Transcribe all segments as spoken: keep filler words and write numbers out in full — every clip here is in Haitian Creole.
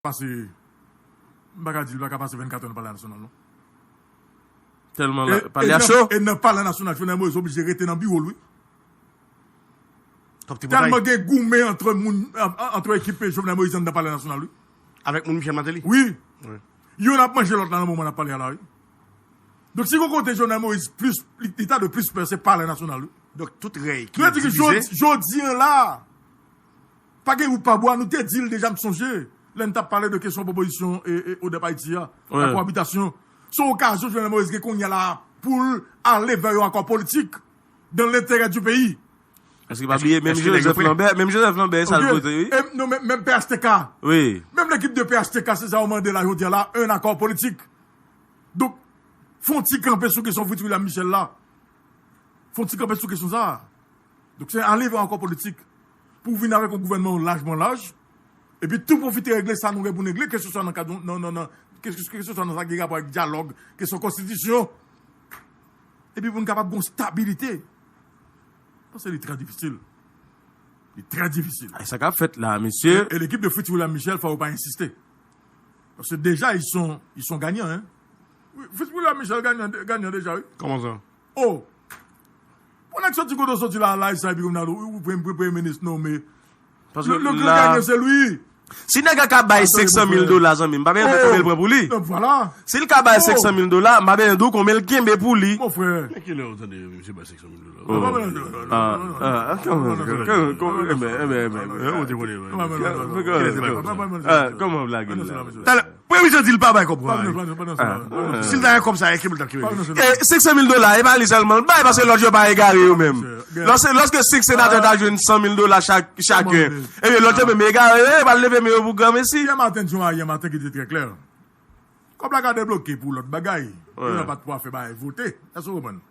pase, m pa ka di l pa ka pase vennkat è nan Palè Nasyonal, non. Tèlman la, palè a cho. E nan Palè Nasyonal, Jovenel Moïse oblije rete nan biwo l, wi. Tèlman gen goumen antre moun, antre ekip Jovenel Moïse anndan Palè Nasyonal, wi. Avèk moun Michel Martelly? Wi. Youn ap manje lòt la nan moman n ap pale a la, wi. Donk, si gon kote Jovenel Moïse plis, li, li ta dwe plis pè, se Palè Nasyonal, wi. Donk, tout rèy ki divize. Jodi an la, pa gen wout pa bwa, nou te di l deja, m sonje, lè n t ap pale de kesyon pwopozisyon e, e, ODEP Ayiti a, lakò abitasyon. Se yon okazyon Jovenel Moïse gen kounye a la pou l ale vè yon akò politik dans l'intérêt du pays. Èske pa bliye, menm Joseph Lambert, menm Joseph Lambert, sa l vote, wi. E, non, menm, menm P H T K. Wi. Menm lekip de P H T K, se sa yo mande la, jodi a la, un accord politique. Donk, fè yon ti kanpe sou kesyon Fritz William Michel la. Fè yon ti kanpe sou kesyon sa a. Donk, se ale vè akò politik pou vin avèk yon gouvènman lajman laj. Epi tou pwofite regle sa nou gen pou n regle, keseswa nan kad, nan, nan, nan, keseswa nan sa ki gen rapò avèk dyalòg, kesyon konstitisyon. Epi pou n kapab gen yon stabilite. Paske li trè difisil. Li trè difisil. E sa k ap fèt la, mesye. E, e l'équipe de Fritz William Michel, fò yo pa ensiste. Paske deja, ils sont, ils sont gagnants, hein. Wi, Fritz William Michel gagnant, gagnant deja, wi. Kòman sa? Oh! Pou nèg soti kote w soti la, la, sa, epi kounye a, ou, ou, premye, premye minis nome. Paske le, le grand gagnant, c'est lui. Si nèg la ka bay senk san mil dola, zanmi m, m pa bezwen konbyen l pran pou li. Si l ka bay senk san mil dola, m pa bezwen di w konbyen l kenbe pou li. Mon frè. Men kilè ou tande misye bay senk san mil dola? Kòman w lage l la? Talè, premye misye di l pa bay kòb pou li. Si l ta gen kòb sa, e kenbe l t ap kenbe l. E senk san mil dola, e pa li sèlman l bay, paske lòt yo pa egare yo menm. Lòske, lòske senk senatè ta jwenn san mil dola chak, chaken, ebyen lòt yo menm egare yo, yo pral leve men yo pou granmesi. Yè maten, Juma, yè maten ki te trè klè. Kòb la ka debloke pou lòt bagay. Yo nan pa t pou afè bagay vote. Èske w konprann?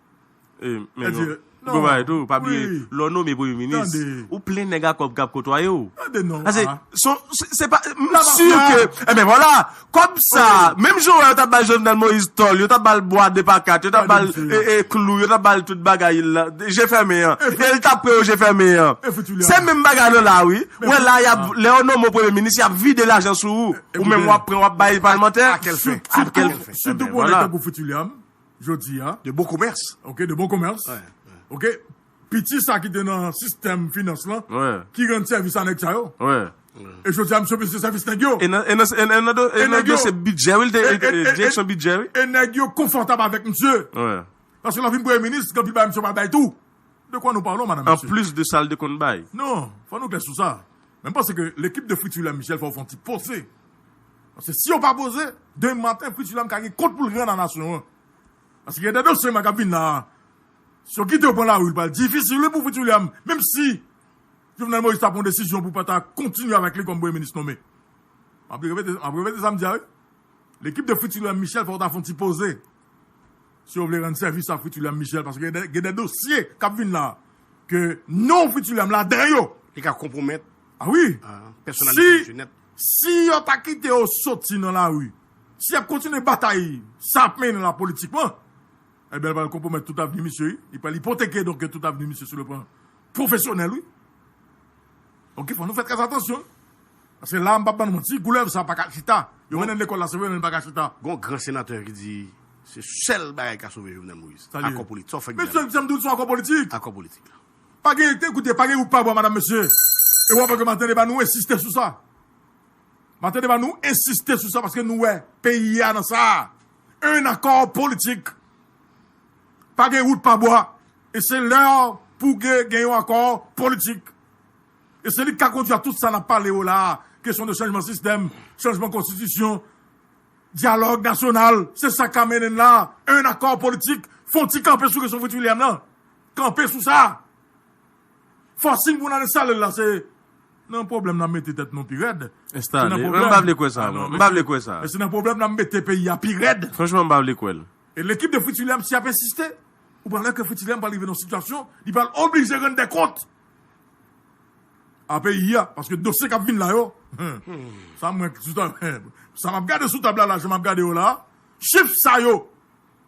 E, men non. Ou konn bagay tou, pa bliye, lè w nome premye minis, ou plen nèg a kòb k ap kotwaye w. Tande non. Paske, se, se pa, m si ke, enben vwala, kòb sa, menm jan w wè yo t ap bay Jovenel Moïse tòl, yo t ap ba l bwa de pa kat, yo t ap ba l, e, e, klou, yo t ap ba l tout bagay la, je fèmen an. E l t ap pre yo je fèmen an. Se menm bagay la la, wi. Ou wè la, y ap, lè yo nome w premye minis, y ap vide lajan sou ou. Ou menm w ap pran, w ap bay palmantè. A kèl fen? A kèl fen? Sitou pou nèg tankou Fritz William. Jodi a. De bon komès. Ok, de bon komès. Ok, piti sa ki te nan sistèm finans lan, ki rann sèvis a nèg sa yo. E jodi a, misye oblije sèvis nèg yo. E nan, e nan, e nan, e nan do-, e nan dosye bidjè, wi, li te, e, e, e, direksyon bidjè, wi. E nèg yo konfòtab avèk misye. Paske lè w vin premye minis, gen anpil bagay misye pral bay tou. De quoi nous parlons, madame, monsieur? Anplis de sa l te konn bay. Non, fò nou klè sou sa. Men m panse ke l'équipe de Fritz William Michel fò yo fè yon ti poze. Paske si yo pa poze, demen maten, Fritz William ka gen kont pou l rann a nasyon an. Paske gen de dosye k ap vin la a. Si yo kite yo pran lari, li pral difisil, wi, pou Fritz William. Menm si Jovenel Moïse ta pran yon desizyon pou pa ta kontinye avèk li kòm premye minis nome. M ap repete, m ap repete sa m di a, wi. L'équipe de Fritz William Michel, fò w ta fè yon ti poze. Si yo vle rann sèvis a Fritz William Michel, paske gen de, gen de dosye k ap vin la, ke non Fritz William ladan yo. Li ka konpwomèt, ah wi, pèsonalite misye nèt. Si yo ta kite yo soti nan lari, si y ap kontinye batay sa ap mennen la politikman, ebyen, l pral konpwomèt tout avni misye, wi. Li pral ipoteke, donk, tout avni misye sou le plan pwofesyonèl, wi. Ok, fò nou fè trè atansyon. Paske la, m p ap ban nou manti, koulèv sa pa ka chita. Yo mennen l lekòl la, se vre, men l pa ka chita. Gon gran senatè ki di, se sèl bagay ki ka sove Jovenel Moïse. Akò politik. Sa w fè. Mesye, m di w, se yon akò politik. Akò politik. Pa gen, ekoute, pa gen wout pa bwa, madam, mesye. E w ap wè ke maten deba, nou ensiste sou sa. Maten deba, nou ensiste sou sa, paske nou wè peyi a nan sa. Un accord politique. Pa gen wout pa bwa. E se lè pou gen, gen yon akò politik. E se li k ka kondui a tout sa n ap pale yo la a. Kesyon de chanjman sistèm, chanjman konstitisyon, dyalòg nasyonal. Se sa k ka mennen n la. Un accord politique. Fò n ti kanpe sou kesyon Fritz William nan. Kanpe sou sa. Fòsin pou n al enstale l la, se nan pwoblèm n ap mete tèt nou pi rèd. Enstale. Mwen, m pa vle kwè sa, mwen. M pa vle kwè sa. Men se nan pwoblèm n ap mete peyi a pi rèd. Franchman, m pa vle kwè l. E lekip de Fritz William, si y ap ensiste, ou pral wè ke Fritz William pral rive nan sitiyasyon, li pral oblije rann dè kont a peyi a, paske dosye k ap vin la yo, sa mwen, sa m ap gade sou tab la, la, jan m ap gade yo la, chif sa yo,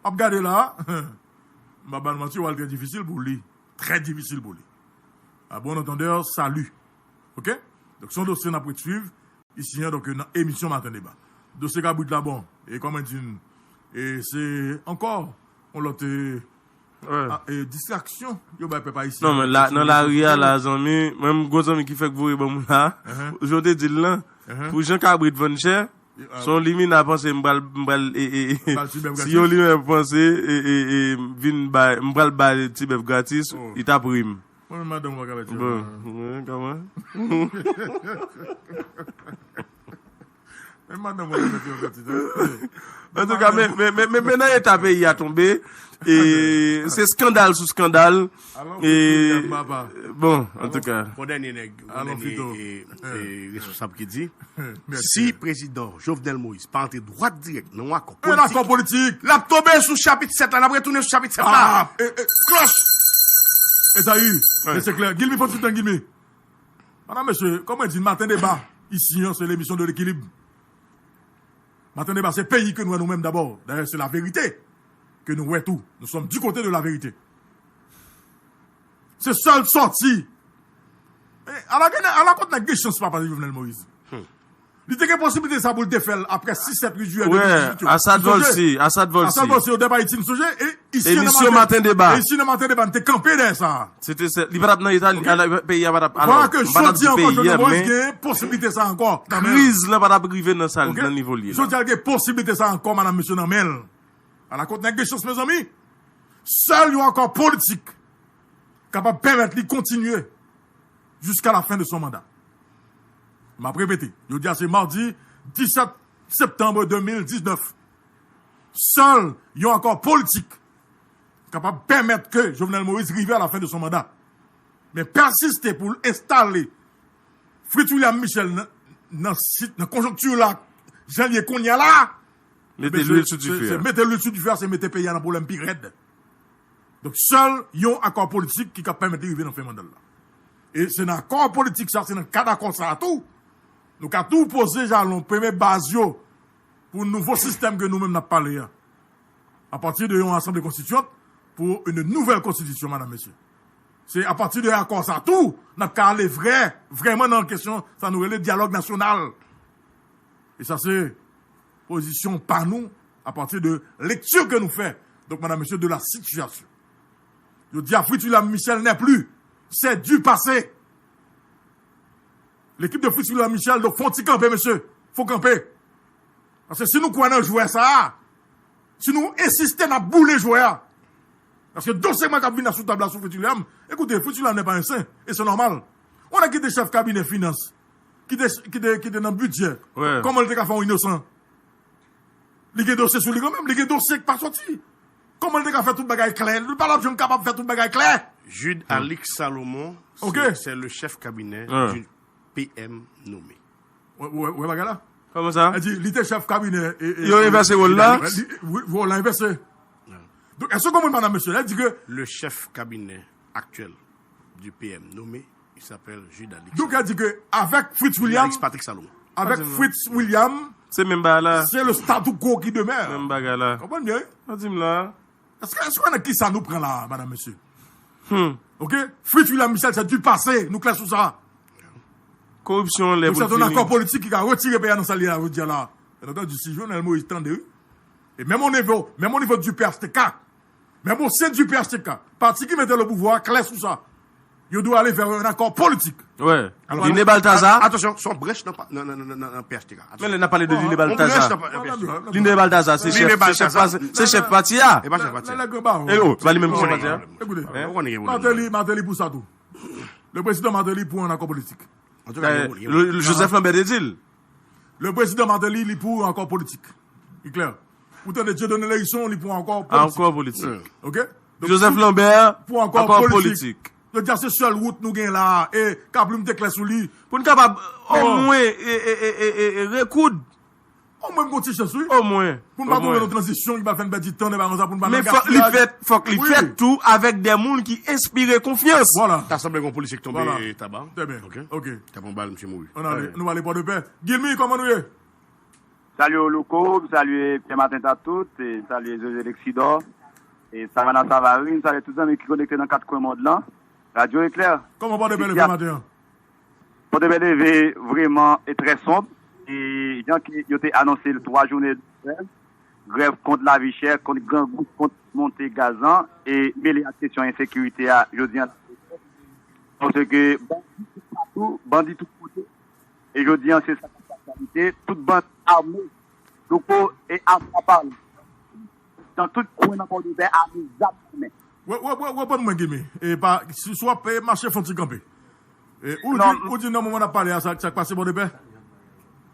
m ap gade la, m pa ba nou manti, yo pral trè difisil pou li. Trè difisil pou li. A bon antandè, sali. Ok? Donk, se yon dosye n ap ret swiv. isi an, donk, nan emisyon Maten Deba. Dosye kabrit la, bon, e kòman di n, e se ankò yon lòt, e, a, e, distraksyon yo bay pèp ayisyen. Non, men la, nan lari a la, zanmi, menm gwo zanmi ki fèk voye ban m la, jan w te di l lan, pou jan kabrit vann chè, se yon limina panse m pral, m pral, e, e, e, si yon limina panse, e, e, e, vin bay, m pral bay ti bèf gratis, li t ap ri m. Mwen menm madanm mwen ka mèt yo. Bon, kòman? Menm madanm mwen ka mèt yo ankò ti tan. Antouka, men, men, men, men, men nan eta peyi a tonbe, e, se skandal sou skandal. E, bon, antouka. Bon, dènye nèg, bon, dènye, e, e, responsab ki di, si prezidan Jovenel Moïse pa antre dwat dirèk nan yon akò politik, akò politik, l ap tonbe sou chapit sèt la, l ap retounen sou chapit sèt la. Ah, e, e, klòch! Ezayi, mesye Klè, Gilmi, fò ti tan, Gilmi. Madanm, mesye, kòman di, Maten Deba, isi an, se lemisyon de lekilib. Maten Deba, se peyi ke nou wè nou menm dabò. Dayè, se laverite ke nou wè tou. Nous sommes du côté de la vérité. Se sèl sòti. E, ala gen, ala kot nèg gen chans papa Jovenel Moïse. Li te gen posiblite sa pou l te fè l apre sis, sèt, uit jiyè de mil dizuit yo. Asad Volcy, Asad Volcy. Asad Volcy, yo te bay ti m sonje, e isi nan Maten Deba. E isi nan Maten Deba, n te kanpe dèyè sa. Se te sèl, li pa t ap nan eta, peyi a pa t ap, alò, m pa t ap di peyi a, men gen posiblite sa ankò, kriz lan pa t ap rive nan sa, nan nivo l ye la. Jodi a, l gen posiblite sa ankò, madanm, mesye, nan men l. Ala kot nèg gen chans, mezanmi. Sèl yon akò politik kapab pèmèt li kontinye jusqu'à la fin de son mandat. M ap repete, jodi a se madi disèt septanm de mil diznèf. Sèl yon akò politik kapab pèmèt ke Jovenel Moïse rive a la fen de son manda. Men pèsiste pou l enstale Fritz William Michel nan, nan sit, nan konjonkti la, jan l ye kounye a la, mete lwil sou dife a. Se mete lwil sou dife a, se mete peyi a nan pwoblèm pi rèd. Donk, sèl yon akò politik ki ka pèmèt li rive nan fen manda l la. E se nan akò politik sa, se nan kad akò sa a tou, nou ka tou poze jalon, premye baz yo, pou nouvo sistèm ke nou menm n ap pale a. A pati de yon asanble konstityant pou une nouvelle constitution, madam, mesye. Se a pati de akò sa tou, n ap ka ale vrè, vrèman nan kesyon sa nou rele dyalòg nasyonal. E sa se pozisyon pa nou, a pati de lekti ke nou fè. Donk, madam, mesye, de la sitiyasyon. Yo di a Fritz William Michel n'est plus. C'est du passé. Lekip de Fritz William Michel, donk, fò n ti kanpe, mesye. Fò kanpe. Paske si nou kwè nan jwè sa a, si nou ensiste, n ap boule jwè a. Paske dosye mwen k ap vin la sou tab la sou Fritz William, ekoute, Fritz William n'est pas un saint, e se nòmal. Yon nèg ki te chèf kabinè finans, ki te, ki te, ki te nan bidjè, kòman l te ka fè yon inosan? Li gen dosye sou li kanmenm, li gen dosye k pa sòti. Kòman l te ka fè tout bagay klè? Li pa t ap janm kapab fè tout bagay klè. Jude Alix Salomon, c'est, c'est le chef cabinet du P M nommé. Ou wè, ou wè bagay la? Kòman sa? Li di, li te chèf kabinè. Yo envèse wòl la? Wi, wòl la envèse. Donk, èske w konprann, madam, mesye? Li di ke le chef cabinet actuel du P M nommé, il s'appelle Jude Alix. Donk, li di ke avèk Fritz William, Jude Alix Patrick Salomon. Avèk Fritz William, se menm bagay la. C'est le statu quo qui demeure. Menm bagay la. Konprann byen, wi? Sa di m la. Èske, èske w konnen kisa nou pran la, madam, mesye? Hmm. Ok? Fritz William Michel, c'est du passé. Nou klè sou sa. Koripsyon, lè pou l fini. Donk, se yon akò politik ki ka retire peyi a nan sa l ye la, jodi a la. Byen antandi, si Jovenel Moïse tande, wi. E menm o nivo, menm o nivo du P H T K, menm o sen du P H T K, pati ki mete l o pouvwa a klè sou sa. Yo dwe ale vè yon akò politik. Wi. Alò, Line Baltazar. Atansyon, se yon branch nan, nan, nan, nan, nan P H T K. Men lè n ap pale de Line Baltazar. Line Baltazar, se chèf, se chèf pati a. E pa chèf pati a. E o, se pa li menm ki chèf pati a. Ekoute, Martelly, Martelly pou sa tou. Le président Martelly pou yon akò politik. Antouka, Joseph Lambert te di l. Le président Martelly, li pou yon akò politik. Li klè. Ou tande Dieudonné Lérisson, li pou yon akò politik. Akò politik. Ok? Donk, Joseph Lambert, pou akò politik. Yo di a se sèl wout nou gen la a, e Kaplim te klè sou li. Pou n kapab omwen, e, e, e, e, e, e, rekoud. Omwen m gon ti chans, wi. Omwen. Pou n pa tonbe nan tranzisyon ki pa fè n pèdi tan, nan bagay sa, pou n pa nan gaspiyaj. Men fòk li fèt, fòk li fèt tou avèk de moun ki enspire konfyans. Vwala. Ta sanble gon polisye k tonbe taba. Trè byen. Ok. Ok. T ap yon bal, misye mouri. Ann ale, nou ale Pòdepè. Gilmy, kòman nou ye? Salye w, Louko, m salye Pierre Martin Tatout, e m salye José Lexidor, e Savannah Savary, m salye tout zanmi ki konekte nan kat kwen mond lan. Radyo Eklè. Kòman Pòdepè leve maten an? Pòdepè leve vrèman e trè sonb. e jan ke yo te anonse l, twa jounen de grèv, grèv kont lavi chè, kont grangou, kont monte gaz lan, e mele ak kesyon ensekirite a jodi an. Paske bandi toupatou, bandi tout kote, e jodi an se sa k ap aktyalite, tout bandi ame, louko e ame pa pale. Nan tout kwen nan Pòdepè, ame, zam nan men. Wè, wè, wè, wè, ban mwen, Gimi. E pa, si, si w ap, e, mache, fon ti kanpe. E, ou di, ou di nan moman n ap pale a, sa, sa k pase Pòdepè?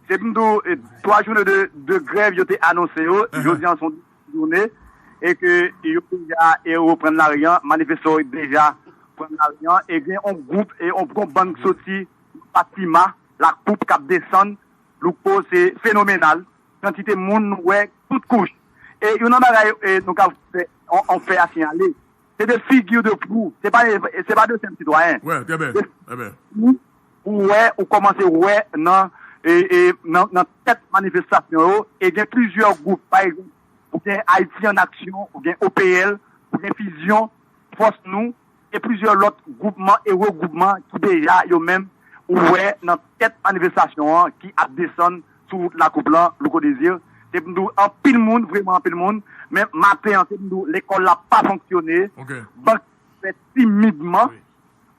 Se pou m di w, e, twa jounen de, de grèv yo te anonse yo, jodi an se yon jounen, e ke yo deja, e, reprann lari an, manifestan yo deja pran lari an, e gen yon gwoup, e yon, yon bann k soti Fatima, Lakoup, k ap desann, louko, se fenomenal. Kantite moun nou wè, tout kouch. E youn nan bagay, e, nou ka fè, on, on fè a siyale. Se de figi de prou. Se pa, se pa de senp sitwayen. Wè, trè byen, trè byen. Ou, ou wè, ou kòmanse wè nan, e, e, nan, nan tèt manifestasyon yo, e gen plizyè gwoup. Pa egzanp, ou gen Ayiti an Aksyon, ou gen O P L, ou gen Fizyon, Fòs Nou, e plizyè lòt gwoupman e regwoupman ki deja yo menm ou wè nan tèt manifestasyon an ki ap desann sou wout Lakoup lan, Louko Désir. Se pou m di w, anpil moun, vrèman anpil moun, men maten an, se pou m di w, lekòl la pa fonksyone, bank fè timidman,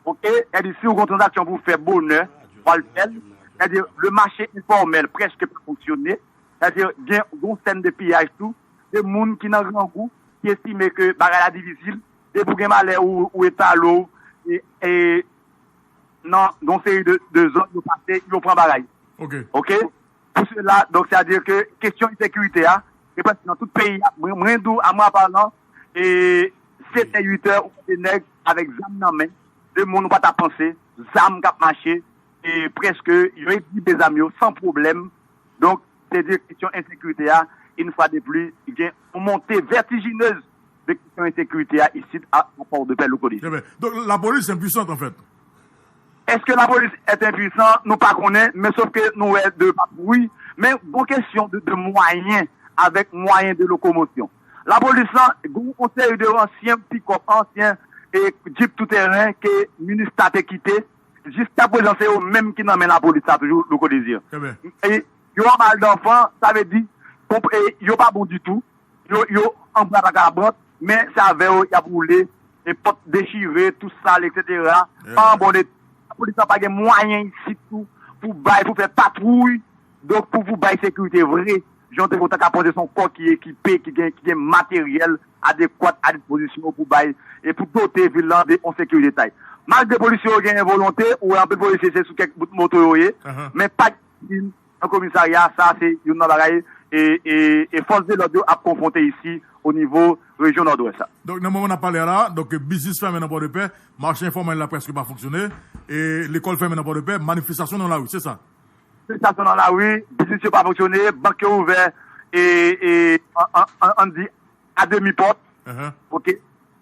oke? Sètadi, si w gen yon tranzaksyon pou w fè bonè, w al fè l. Sètadi, le mache enfòmèl prèske pa fonksyone. Sètadi, gen yon sèn de piyaj tou, de moun ki nan grangou, ki estime ke bagay la difisil, depi w gen malè ou, ou etale w, e, e, nan yon seri de, de zòn yo pase, yo pran bagay. Oke? Pou sela, donk, sètadi ke kesyon ensekirite a, se prèske nan tout peyi a, mwen, mwen di w, a mwa palan, e, sèt è, uit è, ou wè de nèg avèk zam nan men, de moun ou pa ta panse, zam k ap mache, e prèske yo ekipe zam yo san pwoblèm. Donk, se di kesyon ensekirite a, une fois de plus, gen yon monte vètijinez de kesyon ensekirite a isit a, a Pòdepè, Louko Désir. Trè byen. Donk, lapolis enpwisant, anfèt. Èske lapolis est impuissant? Nou pa konnen, men sof ke nou wè de patwouy, men gon kesyon de, de mwayen, avèk mwayen de lokomosyon. Lapolis lan, gon yon seri de ansyen pikòp, ansyen, e, jip touteren ke minis la te kite, jiskaprezan, se yo menm ki nan men lapolis la toujou, Louko Désir. Trè byen. E yo an bal danfan, sa vle di, konp-, e yo pa bon ditou, yo, yo an bra vagabon, men se avè yo y ap woule, e pòt dechire, tou sal, etsetera. Pa an bon eta. Lapolis la pa gen mwayen isit tou pou bay, pou fè patwouy, donk pou, pou bay sekirite vre. Jan te kontan ka panse se yon kò ki ekipe, ki gen, ki gen materyèl adekwat a dispozisyon pou bay, e pou dote vil lan de yon sekirite tay. Malgre polisye yo genyen volonte, ou wè anpil polisye se sou kèk bout moto yo ye, men pa gen nan komisarya, sa se youn nan bagay, e, e, e fòs de lòd yo ap konfwonte isi o nivo rejyon Nòdwès la. Donk, nan moman n ap pale a la, donk, biznis fèmen nan Pòdepè, mache enfòmèl la prèske pa fonksyone, e lekòl fèmen nan Pòdepè, manifestasyon nan lari, se sa? Manifestasyon nan lari, biznis yo pa fonksyone, bank yo ouvè, e, e, an, an, an, ann di, a demi pòt, oke?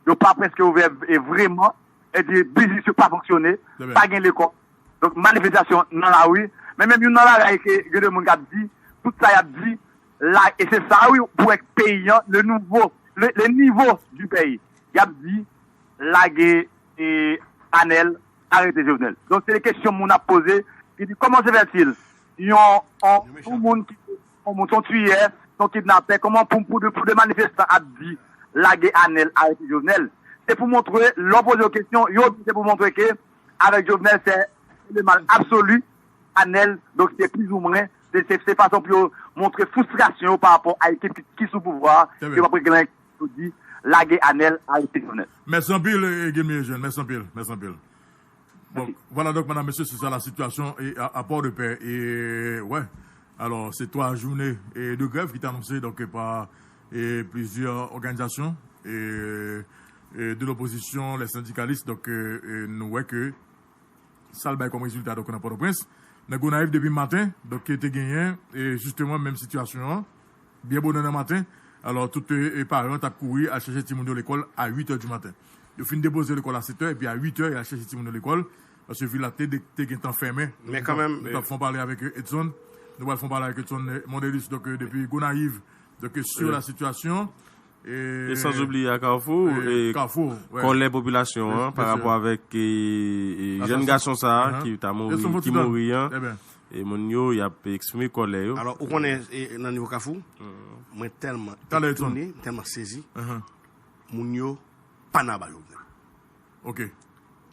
Yo pa prèske ouvè, e, vrèman, e di, biznis yo pa fonksyone, pa gen lekòl. Donk, manifestasyon nan lari. Men menm youn nan bagay ke gen de moun k ap di, tout sa y ap di, la, e se sa wi, pou wè peyi an, le nouveau, le, le niveau du pays. Y ap di, lage, e, Anèl, arete Jovenel. Donk, se de kesyon moun ap poze, ki di, kòman se fè til yon, yon, yon moun ki, yon moun, se yon tiyè, se yon kidnapè, kòman pou, pou de, pou de manifestan ap di, lage Anèl, arete Jovenel? Se pou montre, lè w poze yo kesyon, yo di se pou montre ke, avèk Jovenel, se le mal absolu, Anèl, donk se plizoumwen, se, se, se fason pou yo montre fristrasyon yo pa rapò a ekip ki, ki sou pouvwa a, yo p ap regle anyen, yo di, lage Anèl, arete Jovenel. Mèsi anpil, e, Gilmy Eugène, mèsi anpil, mèsi anpil. Bon, vwala donk, medam, mesye, se sa la sitiyasyon e a, a Pòdepè, e, wè. Alò, se twa jounen, e, de grèv ki te anonse, donk, pa, e, plizyè òganizasyon, e, e, de lopozisyon, les syndicalistes, donk, e, e, nou wè ke sa l bay kòm rezilta, donk, nan Pòtoprens. Nan Gonayiv, depi maten, donk, te genyen, e, jisteman, menm sitiyasyon an, byen bonè nan maten. Alò, tout, e, e, paran t ap kouri al chèche timoun yo lekòl a uit è di maten. Yo fin depoze lekòl a sèt è, epi a uit è, y al chèche timoun yo lekòl, paske vil la te, te gentan fèmen. Men kanmenm, nou t ap fè yon pale avèk, e, Edson. Nou pral fè yon pale avèk Edson, e, Mondelis, donk, e, depi Gonayiv, donk, e, sou la sitiyasyon. E, e san oubliye a Kafou, e, e, Kafou, wè. Kòlè popilasyon an, pa rapò avèk, e, e, jèn gason sa a ki ta mouri, ki mouri an. Trè byen. E moun yo, y ap eksprime kòlè yo. Alò, ou konnen, e, nan nivo Kafou, mwen tèlman etone, m tèlman sezi, moun yo pa nan ba Jovenel. Ok.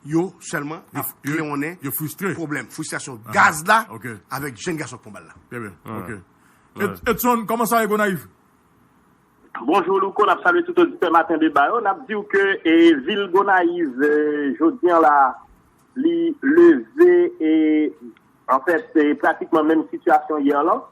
Yo sèlman ap klewonnen pwoblèm, fristrasyon gaz la avèk jèn gason k pran bal la. Trè byen. Ok. Edson, kòman sa ye Gonayiv? Bonjou Louko, n ap salye tout oditè Maten Deba yo. N ap di w ke e, vil Gonayiv, e, jodi an la, li leve e, anfèt, se pratikman menm sitiyasyon yè lan.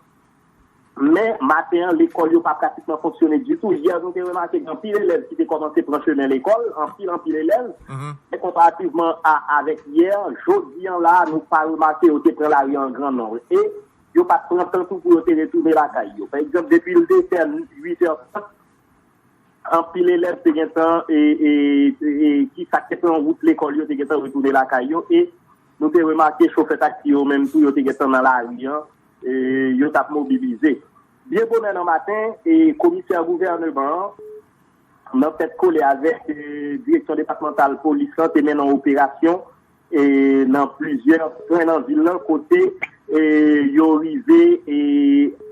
Men, maten an, lekòl yo pa pratikman fonksyone ditou. Yè, nou te remake gen anpil elèv ki te kòmanse pran chemen lekòl, anpil, anpil elèv. Men, konparativman a, avèk yè, jodi an la, nou pa remake yo te pran lari an gran nonb. E, yo pa t pran tan tou pou yo te retounen lakay yo. Pa egzanp, depi l te fè uit è trant, anpil elèv te gentan, e, e, e, ki sa k te pran wout lekòl yo te gentan retounen lakay yo, e nou te remake chofè taksi yo menm tou, yo te gentan nan lari an, e yo t ap mobilize. Byen bonè nan maten, e komisè gouvèneman an, nan tèt kole avèk, e, direksyon depatmantal polis lan, te mennen yon operasyon e, nan plizyè pwen nan vil lan kote e, yo rive e,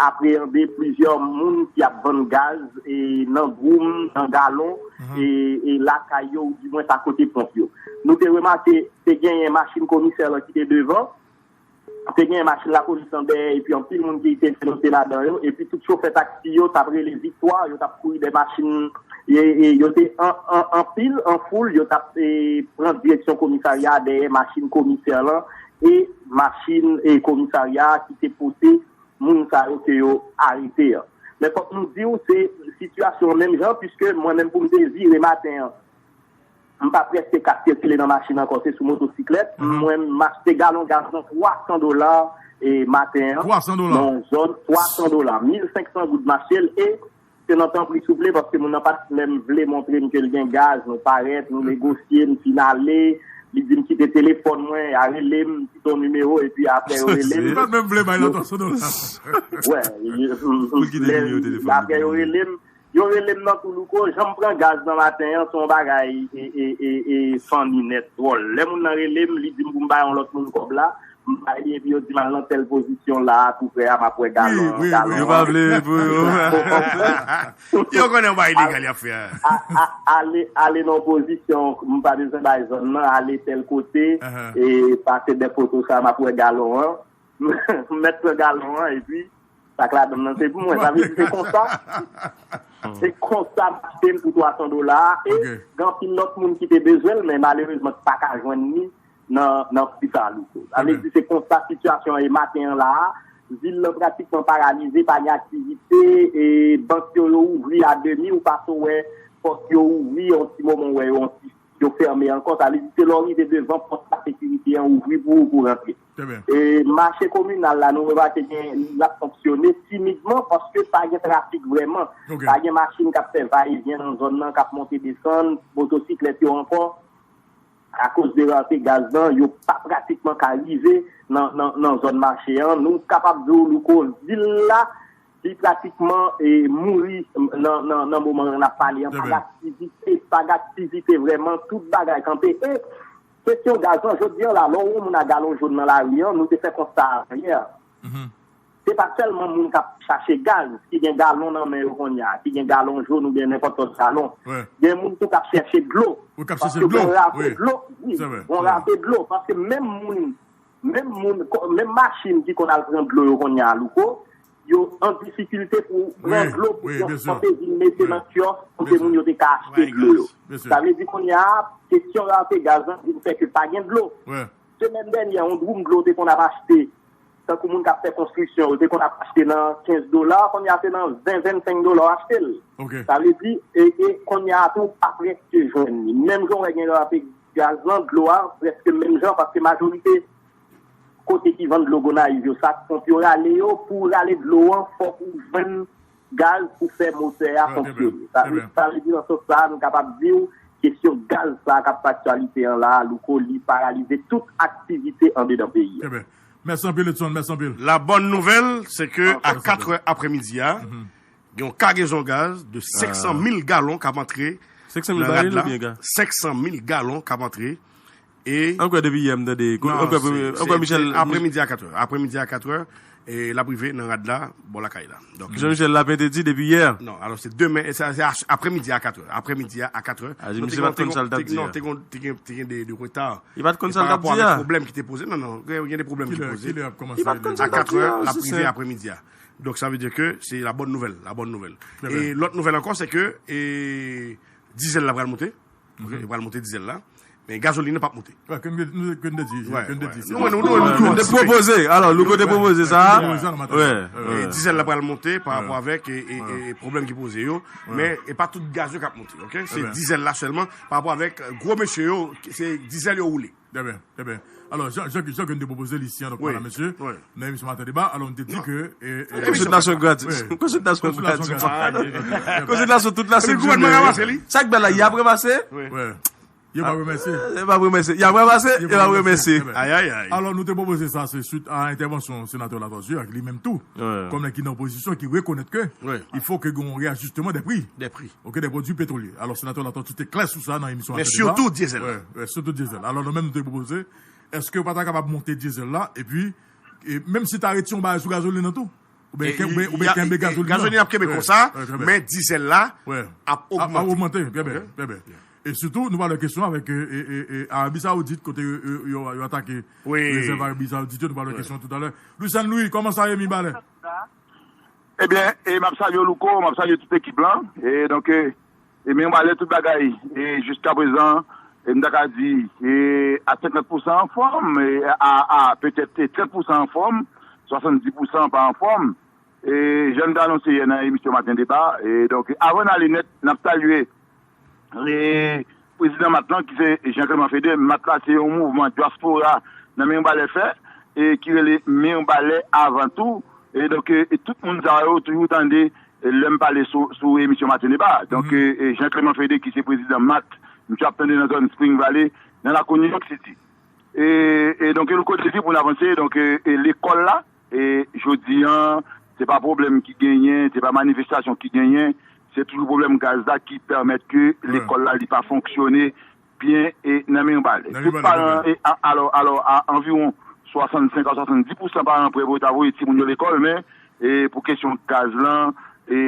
apreyande plizyè moun ki ap vann gaz e, nan dwoum, nan galon e, e lakay yo, oudimwens akote ponp yo. Nou te remake te genyen machin komisè lan ki te devan, te genyen machin lapolis lan dèyè, epi anpil moun ki te vle monte ladan yo, epi tout chofè taksi yo t ap rele viktwa, yo t ap kouri dèyè machin, e, e, yo te an, an, anpil, an foul, yo t ap e, pran direksyon komisarya a dèyè machin komisè lan e machin e, komisarya a ki te pote moun sa yo ke yo arete an. Men fòk nou di w, se sitiyasyon an menm jan, piske mwen menm pou m te vire maten an, m pa prèske ka sikile nan machin ankò, se sou motosiklèt. Mwen, m achte galon gaz lan twa san dola e maten an. Nan yon zòn, twa san dola. Mil senk san goud m achte l e se nan tanpri souple, paske moun nan pa t menm vle montre m ke l gen gaz, nou parèt, nou negosye, m fin ale, li di m kite telefòn mwen, a rele m, m kite yon nimewo, epi apre yo rele m. Li pa t menm vle bay lan twa san dola. Wè, apre yo rele m, Yo rele m nan tou Louko, jan m pran gaz nan maten an, se yon bagay e, e, e, e, funny nèt, dwòl. Lè moun nan rele m, li di m pou m bay yon lòt moun kòb la, m bay li epi yo di m al nan tèl pozisyon la, toupre a, m ap wè galon an, galon an. Yo pa vle pou yo. Yo konnen yon bagay ilegal y ap fè a. Ale, ale nan yon pozisyon, m pa bezwen bay zòn nan, ale tèl kote, e pase dèpo sa, m ap wè galon an. M mèt pran galon an, epi Sa k ladan l nan se pou mwen. Sa vle di se konsa. Se konsa m achte l pou twa san dola a. E gen anpil lòt moun ki te bezwen l, men malerezman ki pa ka jwenn li nan, nan pri sa a, Louko. Sa vle di se konsa sitiyasyon an ye maten an la a. Vil lan pratikman paralize, pa gen aktivite. E bank yo, yo ouvri a demi, ou pase w wè pòt yo ouvri yon ti moman, ou wè yo yon ti yo fèmen ankò. Sa vle di se lè w rive devan pòt la sekirite an ouvri pou ou pou w rantre. E mache kominal la, nou remake gen, l ap fonksyone timidman paske pa gen trafik vrèman. Pa gen machin k ap fè vayevyen nan zòn nan, k ap monte desann, motosiklèt yo ankò. Akoz de rate gaz lan, yo pa pratikman ka rive nan, nan, nan zòn mache an. Nou kapab di w, Louko, vil la, li pratikman e, mouri nan, nan, nan moman n ap pale an. Pa gen aktivite, pa gen aktivite vrèman, tout bagay kanpe. E kesyon gaz lan, jodi an la, lè w wè yon moun ak galon jòn nan lari an, nou te fè konsta a yè. Se pa sèlman moun k ap chache gaz ki gen galon nan men yo kounye a, ki gen galon jòn oubyen nenpòt lòt galon. Gen moun tou k ap chèche dlo. Paske gen rate dlo. Wi, gen rate dlo. Paske menm moun Menm moun, menm machin ki konn al pran dlo yo konnen a Louko, yo an difikilte pou pran dlo pou yo kanpe vin mete nan kyòs kote moun yo te ka achte dlo yo. Sa vle di konnen a, kesyon rate gaz lan vin fè ke pa gen dlo. Semèn dènyè, yon dwoum dlo te konn ap achte, tankou moun k ap fè konstriksyon, yo te konn ap achte nan kenz dola, konnen a se nan ven, vennsenk dola w achte l. Sa vle di, e, e konnen a tou, pa prèske jwenn li. Menm jan w wè gen rate gaz lan, dlo a, prèske menm jan, paske majorite kote ki vann dlo Gonayiv yo, sa k ponp yo rale yo, pou w rale dlo an, fòk ou jwenn gaz pou fè motè a fonksyone. Sa vle di nan sans sa a, nou kapab di w, kesyon gaz sa a k ap fè aktyalite an la a, Louko, li paralize tout aktivite andedan peyi a. Mèsi anpil, Edson, mèsi anpil. La bonne nouvelle, c'est que à quatre heures après-midi a, gen yon kagezon gaz de senk san mil galon k ap antre nan rad la. Senk san mil galon k ap antre. E An kwè depi yè m tande. Ko- Non, An kwè se- premye- An se- kwè Michel. se apremidi a katrè. Apremidi a katrè, e l ap rive nan rad la, bò lakay la. Donk, Jean-Michel Lapin te di depi yè. Non, alò se demen, e sa se a- apremidi a katrè. Apremidi a, a katrè. A di misye pa t konn sa l t ap di a. Non, te gen- te gen- te gen- te gen de, de reta. Li pa t konn sa l t ap di a. Pwoblèm ki te poze. Non, non, gen gen de pwoblem ki poze. Kilè ap kòmanse? Li pa t konn sa l t ap di a, Justin. A katrè, l ap rive apremidi a. Donk, sa vle di ke se la bòn nouvèl, la bòn nouvèl. E lòt nouvèl ankò, se ke e, dizèl la pral monte. Ok, li pral monte dizèl la. Men gazolin nan p ap monte. Wè, ke n te di, ke n te di, se Nou, nou, nou, nou, nou te pwopoze, alò, Louko te pwopoze sa. Pwopoze sa nan maten. Wè, wè. E dizèl la pral monte pa rapò avèk e, e, e, e pwoblèm ki poze yo. Men e pa tout gaz yo k ap monte, ok? Se dizèl la sèlman pa rapò avèk gwo mesye yo, se dizèl yo woule. Trè byen, trè byen. Alò, jan, jan, jan ke n te pwopoze l isi an, donk, Wi, madam, mesye, wi. Nan emisyon Maten Deba, alò, n te di ke, e, e, Konsiltasyon gratis. Wi. Konsiltasyon gratis. Konsiltasyon gratis. Konsiltasyon tout la Epi gouvènman ranmase li. Sa k bèl la, y ap ranmase? Wi. Wi. Y ap ranmase. Y ap ranmase. Y ap ranmase. Y ap ranmase. Trè byen. Ay, ay, ay. Alò, nou te pwopoze sa, se swit a entèvansyon senatè Latortue ak li menm tou, Wi. kòm nèg ki nan opozisyon, ki rekonèt ke Wi. il faut que gen yon reajisteman dè pri. Dè pri. Ok, dè pwodui petwolye. Alò, senatè Latortue te klè sou sa nan emisyon Men Maten Deba. Sitou dyezèl. Wè, wè, sitou dyezèl. Alò, nou menm, nou te pwopoze, èske yo pa ta kapab monte dyezèl la, epi, e, menm si ta retire yon bagay sou gazolin nan tou? Oubyen E, kenbe, y- oubyen y a- kenbe e, gazolin nan? Gazolin ap kenbe Wè, konsa, wè, trè byen. Men dizèl la Wè. ap Ap, ap ogmante. ogmante, trè byen, Ok. trè byen. E sitou, nou pale kesyon avèk, e, e, e, e, Arabi Saoudit, kote yo, yo, yo, yo atake Wi. rezèv Arabi Saoudit yo, nou pale Wi. kesyon toutalè. Lucian Louis, kòman sa ye, Mibalè? Ebyen, e m ap salye w, Louko, m ap salye tout ekip lan. E donk, e, e men m pale tout bagay. E jiska prezan, e m ta ka di, e a senkant pousan anfòm, e a, a petèt, e trant pousan anfòm, swasanndis pousan pa anfòm. E jan n te anonse yè nan emisyon Maten Deba, e donk, avan n ale nèt, n ap salye e, prezidan MAT lan, ki se Jean Clément Fédé. MAT la, se yon mouvman dyaspora nan Mibalè fè, e ki rele Mibalè avan tou. E donk, e, e tout moun sa yo toujou tande, e, lè m pale sou, sou emisyon Maten Deba. Donk, e, e Jean Clément Fédé, ki se prezidan MAT, misye ap tande nan zòn Spring Valley, nan lakou New York City. E, e donk, e nou kote di pou n avanse, donk, e, e lekòl la, e jodi an, se pa pwoblèm ki genyen, se pa manifestasyon ki genyen, se toujou pwoblèm gaz la ki pèmèt ke Wi. lekòl la li pa fonksyone byen e nan Mibalè. Nan Tout Mibalè, paran, trè byen. e, a, alò, alò, a anviwon swasannsenk a swasanndis pousan paran prè pou yo ta voye timoun yo lekòl, men, e, pou kesyon gaz lan, e,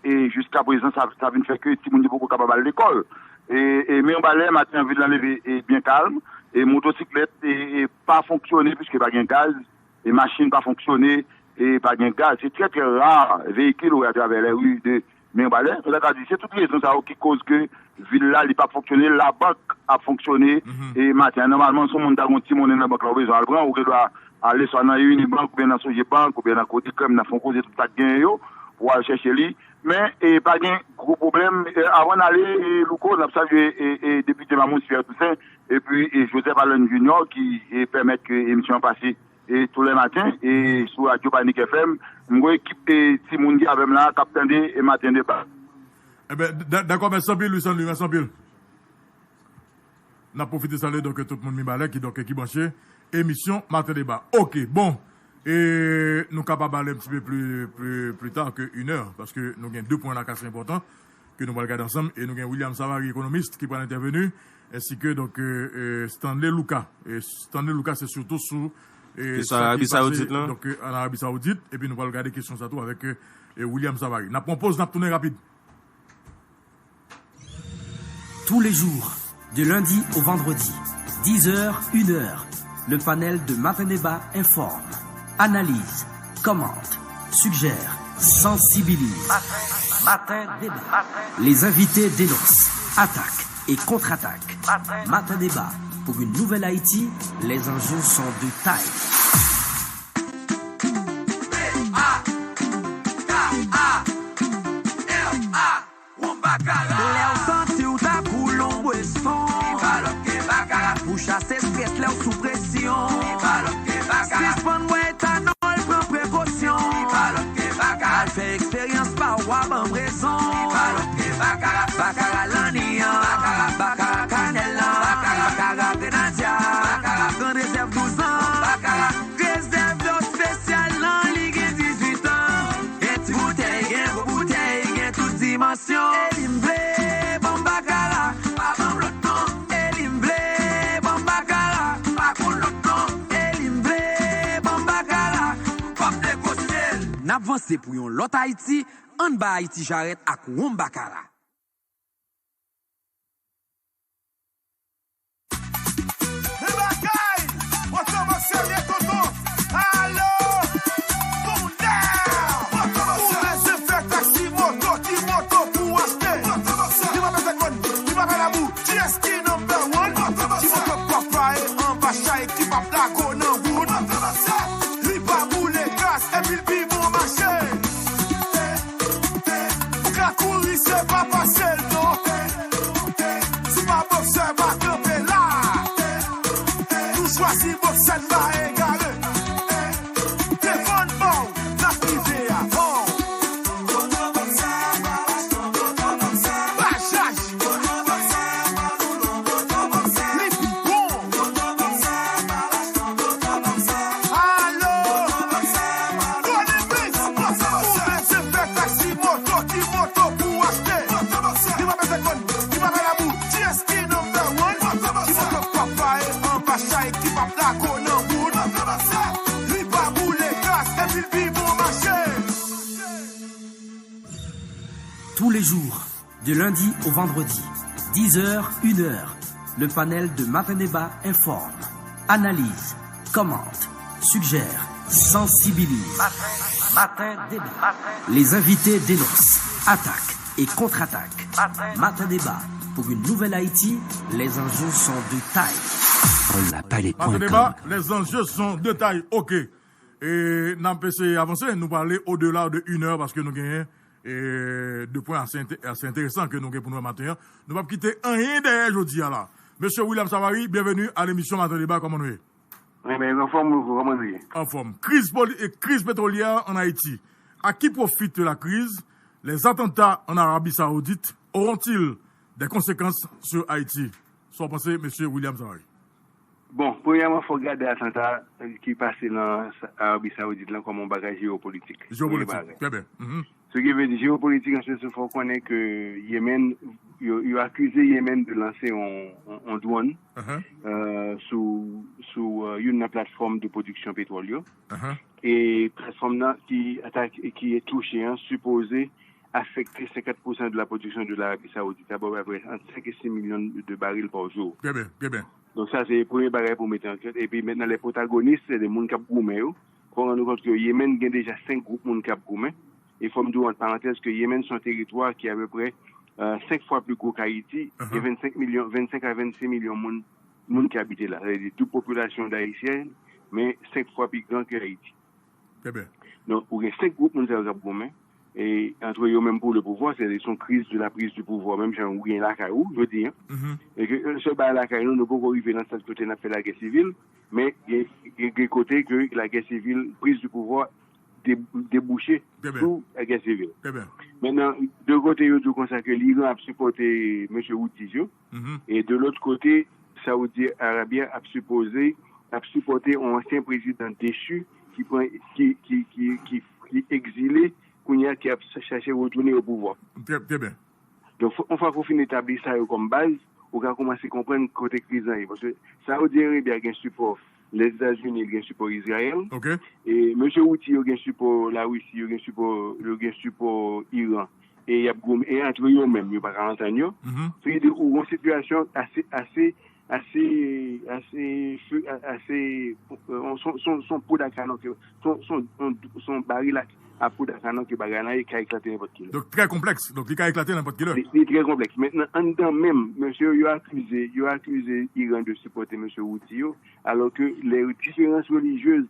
e jiska prezan, sa, sa vin fè ke timoun yo poko kapab al lekòl. E, e Mibalè, maten an, vil lan leve, e, byen kalm, e motosiklèt, e, e pa fonksyone, piske pa gen gaz, e machin pa fonksyone, e pa gen gaz. Se trè, trè ra veyikil ou wè atravè lè ri de Mibalè. Mwen ta ka di, se tout rezon sa yo ki koz ke vil la, li p ap fonksyone, labank ap fonksyone, Mhm. e maten an, nòmalman, si yon moun ta gen yon ti monnen nan bank la, ou bezwen al pran, ou gen dwa ale swa nan Unibank, oubyen nan Sogebank, oubyen nan Credicrème, nan Fonds Crozet, tout sa k genyen yo, pou al chèche li. Men, e pa gen gwo pwoblèm. E, avan n ale, e, Louko, n ap salye, e, e, depite Mamoudzou Pierre Toussaint, epi, e, Joseph Allen Junior, ki, e, pèmèt ke emisyon an pase e tou lè maten, e sou radyo Panik F M, m gen ekip, e, timoun ki avè m la, k ap tande, e, Maten Deba. Eben, d-, dakò, mèsi anpil, Lucian Louis, mèsi anpil. N ap pwofite salye, donk, tout moun Mibalè ki, donk, ki branche emisyon Maten Deba. Ok, bon, e nou kapab ale un petit peu plus, plus, plus tard que une heure, paske nou gen de pwen la k ase enpòtan ke nou pral gade ansanm. E nou gen William Savary, ekonomis, ki pral entèveni, ensi ke, donk, e, e, Stanley Lucas. E Stanley Lucas, se sitou sou, e, Kesyon sa ki Arabi pase, Saoudit lan. donk, e, an Arabi Saoudit. Epi nou pral gade kesyon sa tou avèk, e, e, William Savary. N ap pran poz, n ap tounen rapid. Tous les jours, de lundi au vendredi, dix heures, une heure, le panel de Matin Débat informe, analyse, commente, suggère, sensibilise. Matin Débat. Les invités dénoncent, attaquent et contre-attaquent. Matin Débat, pour une nouvelle Haïti, les enjeux sont de taille. Lè w santi w ta koule yon bweson, pou chase estrès lè w sou presyon, sispann bwè etanòl, pran prekosyon. Al fè eksperyans pa w, w a ban m rezon. Bakara Lanni an, Bakara Kanèl lan, Bakara Grenadya, Gran Rezèv douz an, Rezèv dlo espesyal lan, li gen dizuit an. Gen ti boutèy, gen gwo boutèy, gen tout dimansyon. E li m vle, ban m Bakara, pa ban m lòt non. E li m vle, ban m Bakara. Vanse pou yon lòt Ayiti, ann ba Ayiti jarèt ak Wonm Bakala. Alo! Ou bezwen fè taksi moto, ki moto pou w achte? Li pa bezwen konn, li pa fè labou. Kiyès ki number one? Ki moto papa e anba chay ki p ap dago nan wood? Li pa boule gaz, epi l pi bon mache. Ou ka kouri, se pa pase l non. Si w pa bòksè, pa kanpe la. Nou chwazi bòksè, n pa egare. Devan n ba w, n ap rive avan w. Bajaj. Li pi bon. Alo! Konibis! Ou bezwen fè taksi moto, ki moto pou w achte? Li pa bezwen konn, li pa fè labou. Kiyès ki number one? Ki moto papa e anba chay ki p ap dago nan wood? Li pa boule gaz, epi l pi bon mache. Tous les jours, de lundi au vendredi, dix heures, une heure, le panel de Matin Débat informe, analyse, commente, suggère, sensibilise. Matin Débat. Les invités dénoncent, attaquent et contre-attaquent. Matin Débat, pour une nouvelle Haïti, les enjeux sont de taille. On n'a pas les points Matin Débat, communs. Les enjeux sont de taille. Ok. E n ap eseye avanse. Nou prale au-delà de une heure paske nou genyen e, de pwen ase, ase enteresan ke nou gen pou nou wè maten an. Nou p ap kite anyen dèyè jodi a la. Mesye William Savary, byenveni a lemisyon Maten Deba, kòman nou ye? Mwen byen, anfòm, ou kòman nou ye? Anfòm. Kriz poli-, e, kriz petwolyè an Ayiti. À qui profite la crise? Les attentats en Arabie Saoudite auront-ils des conséquences sur Haïti? Sa w panse, mesye William Savary? Bon, premyèman, fò w gade atanta ki pase nan Sa-, Arabi Saoudit lan kòm yon bagay jewopolitik. Jewopolitik, trè byen. Mhm. Ce qui veut dire, jewopolitik, an se sans, fò w konnen ke Yemen, yo, yo akize Yemen de lanse yon, yon, yon dwòn, euh, sou, sou, euh, youn nan platfòm de pwodiksyon petwòl yo. E platfòm nan ki atake, ki touche an, sipoze afekte senkant pousan de la production de l'Arabie Saoudite, sa ba w apre ant senk e sis milyon de baril pa jou. Trè byen, trè byen. Donk sa se premye bagay pou mete an tèt. Epi mentnan, les protagonistes, se de moun k ap goumen yo. Fò w rann ou kont ke Yemen gen deja senk gwoup moun k ap goumen. E fò m di w, ant parantèz, ke Yemen se yon teritwa ki apeprè, euh, senk fwa pli gwo k Ayiti. Gen vennsenk milyon, vennsenk a vennsis milyon moun, moun ki abite la. Sa vle di doub popilasyon d Ayisyen, men senk fwa pi gran ke Ayiti. Trè byen. Donk, ou gen senk gwoup moun sa yo k ap goumen, e, entre eux-mêmes pour le pouvoir, se, se yon kriz de la prise du pouvoir, menm jan ou gen lakay ou, jodi an. E ke, euh, sèl bagay lakay nou, nou poko rive nan stad kote n ap fè lagè sivil, men gen, gen, gen kote ke lagè sivil, prise du pouvoir, de-, debouche sou lagè sivil. Trè byen. Mentnan, de kote yo di w konsa ke Liran ap sipòte mesye Houthis yo, e de lòt kote, Saoudi Arabia ap sipoze, ap sipòte yon ansyen prezidan dechu ki pran, ki, ki, ki, ki, ki egzile, kounye a ki ap chache retounen o pouvwa. Trè, trè byen. Donk, fò, yon fwa ke w fin etabli sa yo kòm baz, ou ka kòmanse konprann kote kriz lan ye. Paske Saoudi Arabia gen sipò Lèzetazini, li gen sipò Izrayèl. E mesye Houthi yo gen sipò Larisi, yo gen sipò, yo gen sipò Iran. E y ap goumen, e antre yo menm, yo pa ka antann yo. Se vle di, ou gen yon sitiyasyon ase, ase, ase, ase, ase, euh, son, son, son poud a kanon ke, son, son, son, son baril a, a poud a kanon ke bagay lan e ka eklate nenpòt kilè. Donk, trè konplèks. Donk, li ka eklate nenpòt kilè. Li, li trè konplèks. Mentnan, anndan menm, mesye yo akize, yo akize Iran de sipòte mesye Houthi yo, alò ke les différences religieuses